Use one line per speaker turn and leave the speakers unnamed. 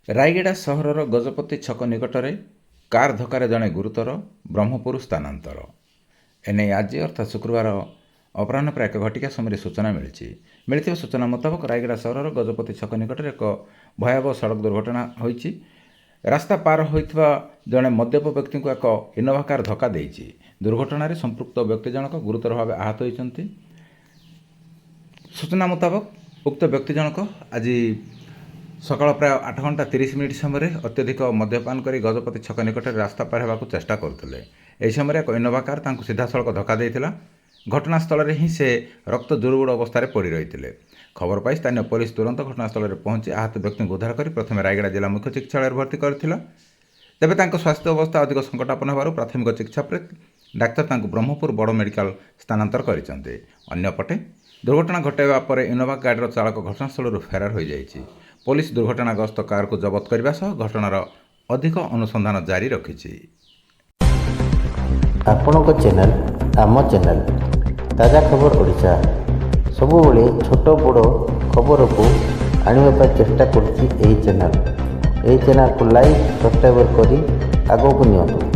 ରାୟଗଡ଼ା ସହରର ଗଜପତି ଛକ ନିକଟରେ କାର୍ ଧକ୍କାରେ ଜଣେ ଗୁରୁତର, ବ୍ରହ୍ମପୁର ସ୍ଥାନାନ୍ତର। ଏନେଇ ଆଜି ଅର୍ଥାତ୍ ଶୁକ୍ରବାର ଅପରାହ୍ନ ପ୍ରାୟ 1 ଘଟିକା ସମୟରେ ସୂଚନା ମିଳିଛି। ମିଳିଥିବା ସୂଚନା ମୁତାବକ, ରାୟଗଡ଼ା ସହରର ଗଜପତି ଛକ ନିକଟରେ ଏକ ଭୟାବହ ସଡ଼କ ଦୁର୍ଘଟଣା ହୋଇଛି। ରାସ୍ତା ପାର ହୋଇଥିବା ଜଣେ ମଦ୍ୟପ ବ୍ୟକ୍ତିଙ୍କୁ ଏକ ଇନୋଭା କାର୍ ଧକ୍କା ଦେଇଛି। ଦୁର୍ଘଟଣାରେ ସମ୍ପୃକ୍ତ ବ୍ୟକ୍ତି ଜଣକ ଗୁରୁତର ଭାବେ ଆହତ ହୋଇଛନ୍ତି। ସୂଚନା ମୁତାବକ, ଉକ୍ତ ବ୍ୟକ୍ତି ଜଣକ ଆଜି ସକାଳ ପ୍ରାୟ 8 ଘଣ୍ଟା 30 ମିନିଟ୍ ସମୟରେ ଅତ୍ୟଧିକ ମଦ୍ୟପାନ କରି ଗଜପତି ଛକ ନିକଟରେ ରାସ୍ତା ପାର ହେବାକୁ ଚେଷ୍ଟା କରୁଥିଲେ। ଏହି ସମୟରେ ଏକ ଇନୋଭା କାର୍ ତାଙ୍କୁ ସିଧାସଳଖ ଧକ୍କା ଦେଇଥିଲା। ଘଟଣାସ୍ଥଳରେ ହିଁ ସେ ରକ୍ତ ଜୁଡ଼ୁବୁଡ଼ୁ ଅବସ୍ଥାରେ ପଡ଼ି ରହିଥିଲେ। ଖବର ପାଇ ସ୍ଥାନୀୟ ପୋଲିସ ତୁରନ୍ତ ଘଟଣାସ୍ଥଳରେ ପହଞ୍ଚି ଆହତ ବ୍ୟକ୍ତିଙ୍କୁ ଉଦ୍ଧାର କରି ପ୍ରଥମେ ରାୟଗଡ଼ା ଜିଲ୍ଲା ମୁଖ୍ୟ ଚିକିତ୍ସାଳୟରେ ଭର୍ତ୍ତି କରିଥିଲା। ତେବେ ତାଙ୍କ ସ୍ୱାସ୍ଥ୍ୟ ଅବସ୍ଥା ଅଧିକ ସଙ୍କଟାପନ୍ନ ହେବାରୁ ପ୍ରାଥମିକ ଚିକିତ୍ସା ପରେ ଡାକ୍ତର ତାଙ୍କୁ ବ୍ରହ୍ମପୁର ବଡ଼ ମେଡିକାଲ ସ୍ଥାନାନ୍ତର କରିଛନ୍ତି। ଅନ୍ୟପଟେ ଦୁର୍ଘଟଣା ଘଟାଇବା ପରେ ଇନୋଭା ଗାଡ଼ିର ଚାଳକ ଘଟଣାସ୍ଥଳରୁ ଫେରାର ହୋଇଯାଇଛି। ପୋଲିସ ଦୁର୍ଘଟଣାଗ୍ରସ୍ତ କାରକୁ ଜବତ କରିବା ସହ ଘଟଣାର ଅଧିକ ଅନୁସନ୍ଧାନ ଜାରି ରଖିଛି।
ଆପଣଙ୍କ ଚ୍ୟାନେଲ୍, ଆମ ଚ୍ୟାନେଲ୍, ତାଜା ଖବର ଓଡ଼ିଶା, ସବୁବେଳେ ଛୋଟ ବଡ଼ ଖବରକୁ ଆଣିବା ପାଇଁ ଚେଷ୍ଟା କରୁଛି ଏହି ଚ୍ୟାନେଲ୍। ଏହି ଚ୍ୟାନେଲ୍କୁ ଲାଇକ୍, ସବସ୍କ୍ରାଇବର୍ କରି ଆଗକୁ ନିଅନ୍ତୁ।